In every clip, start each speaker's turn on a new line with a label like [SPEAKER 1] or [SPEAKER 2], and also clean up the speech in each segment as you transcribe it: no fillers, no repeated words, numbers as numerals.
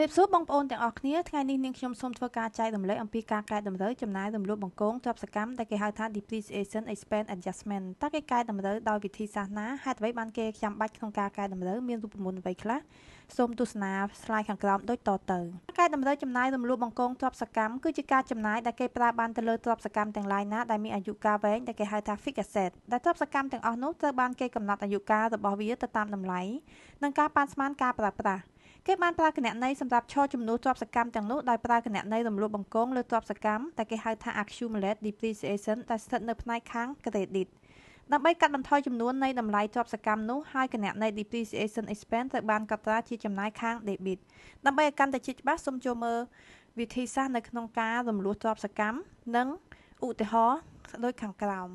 [SPEAKER 1] ជំរាបសួរបងប្អូនទាំងអស់គ្នាថ្ងៃនេះនាងខ្ញុំសូមធ្វើការចែករំលែកអំពីការកែតម្រូវចំណាយរំលោះបង្កងទ្រព្យសកម្មដែលគេហៅថា Depreciation Expense Adjustment តើគេកែតម្រូវដោយវិធីសាស្ត្រណាហេតុអ្វីបានគេចាំបាច់ក្នុងការកែតម្រូវមានរូបមន្តអ្វីខ្លះសូមទស្សនា slide ខាងក្រោមដូចតទៅកែតម្រូវចំណាយរំលោះបង្កងទ្រព្យសកម្មគឺជាការចំណាយដែលគេប្រើបានទៅលើទ្រព្យសកម្មទាំងឡាយណាដែលមានអាយុកាលវែងដែលគេហៅថា fixed asset ដែលទ្រព្យសកម្មទាំងអស់នោះត្រូវបានគេកំណត់អាយុកាលរបស់វាទៅតាមតម្លៃនិងការប៉ាន់ស្មានការប្រើប្រាស់គេបានប្រើគណនេយ្យសម្រាប់ឈរជំនួសទ្រព្យសកម្មទាំងនោះដោយប្រើគណនេយ្យរំលោះបង្កងលើទ្រព្យសកម្មដែលគេហៅថា accumulated depreciation ដែលស្ថិតនៅផ្នែកខាង credit ដើម្បីកាត់បន្ថយចំនួននៃតម្លៃទ្រព្យសកម្មនោះហើយគណនេយ្យ depreciation expense ត្រូវបានកត់ត្រាជាចំណាយខាង debit ដើម្បីឲ្យកាន់តែជាច្បាស់សូមចូលមើលវិធីសាស្ត្រនៅក្នុងការរំលោះទ្រព្យសកម្មនិងឧទាហរណ៍ដូចខាងក្រោម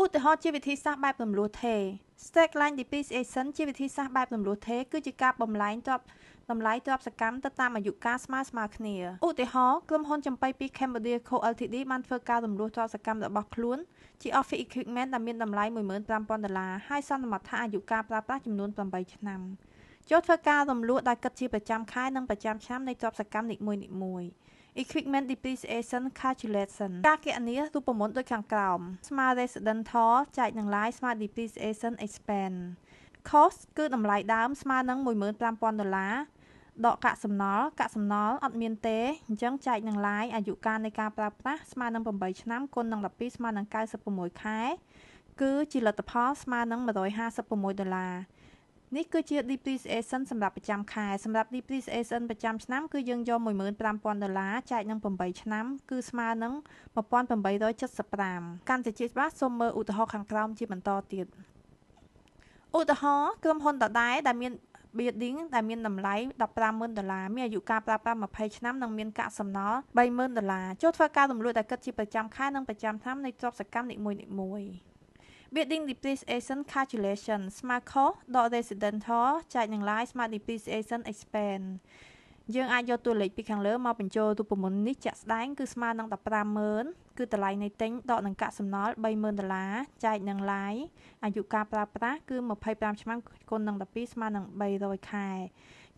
[SPEAKER 1] ឧទាហរណ៍ជាវិធីសាស្ត្របែបរំលោះថេរ Straight line depreciation ជាវិធីសាស្ត្របែបរំលោះថេរគឺជាការបំលែងទ្រព្យតម្លៃទ្រព្យសកម្មទៅតាមអាយុកាលស្មើស្មើគ្នាឧទាហរណ៍ក្រុមហ៊ុនចំប៉ីពី Cambodia Co Ltd បានធ្វើការរំលោះទ្រព្យសកម្មរបស់ខ្លួនជា Office Equipment ដែលមានតម្លៃ15,000ដុល្លារហើយសន្មតថាអាយុកាលប្រើប្រាស់ចំនួន8ឆ្នាំចូលធ្វើការរំលោះដោយគិតជាប្រចាំខែនិងប្រចាំឆ្នាំនៃទ្រព្យសកម្មនីមួយៗ Equipment Depreciation Calculation ការគណនារូបមន្តដូចខាងក្រោមស្មើ Residential ចែកនឹង Line ស្មើ Depreciation Expense Cost គឺតម្លៃដើមស្មើនឹង15,000ដុល្លារដកកាកសំណល់កាកសំណល់អត់មានទេអញ្ចឹងចែកនឹង Line អាយុកាលនៃការប្រើប្រាស់ស្មើនឹង8ឆ្នាំគុណនឹង12ស្មើនឹង96ខែគឺជាលទ្ធផលស្មើនឹង156ដុល្លារនេះគឺជា depreciation សម្រាប់ប្រចាំខែសម្រាប់ depreciation ប្រចាំឆ្នាំគឺយើងយក15,000ដុល្លារចែកនឹង8ឆ្នាំគឺស្មើនឹង1875កាន់តែជាច្បាស់សូមមើលឧទាហរណ៍ខាងក្រោមជាបន្តទៀតឧទាហរណ៍ក្រុមហ៊ុនដដែលដែលមាន building ដែលមានតម្លៃ150,000ដុល្លារមានអាយុកាលប្រើប្រាស់20ឆ្នាំនិងមានកាកសំណល់30,000ដុល្លារចូលធ្វើការរំលោះដែលគិតជាប្រចាំខែនិងប្រចាំឆ្នាំនៃទ្រព្យសកម្មនីមួយៗ Building Depreciation Calculation ស្មើ cost ដក Residential ចែកនឹង Line ស្មើ Depreciation Expense យើងអាចយកតួលេខពីខាងលើមកបញ្ចូលរូបមន្តនេះជាក់ស្ដែងគឺស្មើនឹង150,000គឺតម្លៃនៃទិញដកនឹងកាកសំណល់30,000ដុល្លារចែកនឹង Line អាយុកាលប្រើប្រាស់គឺ25ឆ្នាំគុណនឹង12ស្មើនឹង300ខែ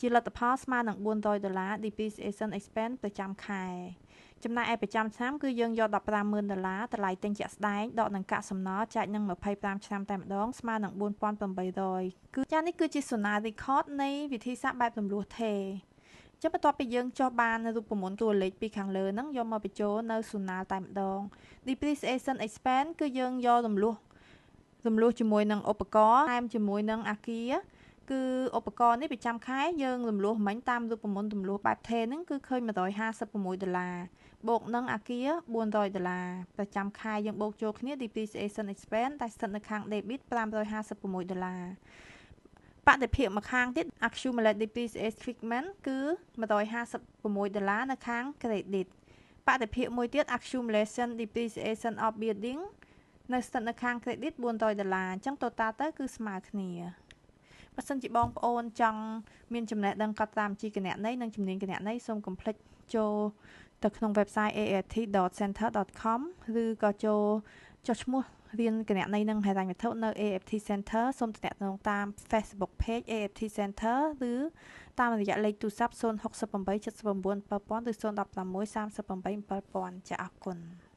[SPEAKER 1] ជាលទ្ធផលស្មើនឹង400ដុល្លារ Depreciation Expense ប្រចាំខែចំណែកឯប្រចាំឆ្នាំគឺយើងយក150,000ដុល្លារតម្លៃទិញជាក់ស្ដែងដកនឹងកាកសំណល់ចែកនឹង25ឆ្នាំតែម្ដងស្មើនឹង4800គឺចានេះគឺជា Sonar Record នៃវិធីសាស្ត្របែបរំលោះថេរចឹងបន្ទាប់ពីយើងចុះបានរូបមន្តតួលេខពីខាងលើហ្នឹងយកមកបញ្ចូលនៅ Sonar តែម្ដង Depreciation Expense គឺយើងយករំលោះជាមួយនឹងឧបករណ៍ថែមជាមួយនឹងអាគារគឺឧបករណ៍នេះប្រចាំខែយើងរំលោះមិញតាមរូបមន្តរំលោះបែបថេរហ្នឹងគឺឃើញ156ដុល្លារបូកនឹងអាគារ400ដុល្លារប្រចាំខែយើងបូកចូលគ្នា Depreciation Expense ដែលស្ថិតនៅខាង debit 556ដុល្លារបដិភាគម្ខាងទៀត Accumulated Depreciation Equipment គឺ156ដុល្លារនៅខាង credit បដិភាគមួយទៀត Accumulation Depreciation of Building នៅស្ថិតនៅខាង credit 400ដុល្លារអញ្ចឹង total ទៅគឺស្មើគ្នាបើសិនជាបងប្អូនចង់មានចំណេះដឹងកត់ត្រាបញ្ជីគណនេយ្យនិងជំនាញគណនេយ្យសូមកុំភ្លេចចូលទៅក្នុង website aft.center.com ឬក៏ចូលចុះឈ្មោះរៀនគណនេយ្យនិងហិរញ្ញវត្ថុនៅ AFT Center សូមទំនាក់ទំនងតាម Facebook Page AFT Center ឬតាមរយៈលេខទូរស័ព្ទ068 79 7000ឬ016 38 7000ចា៎អរគុណ។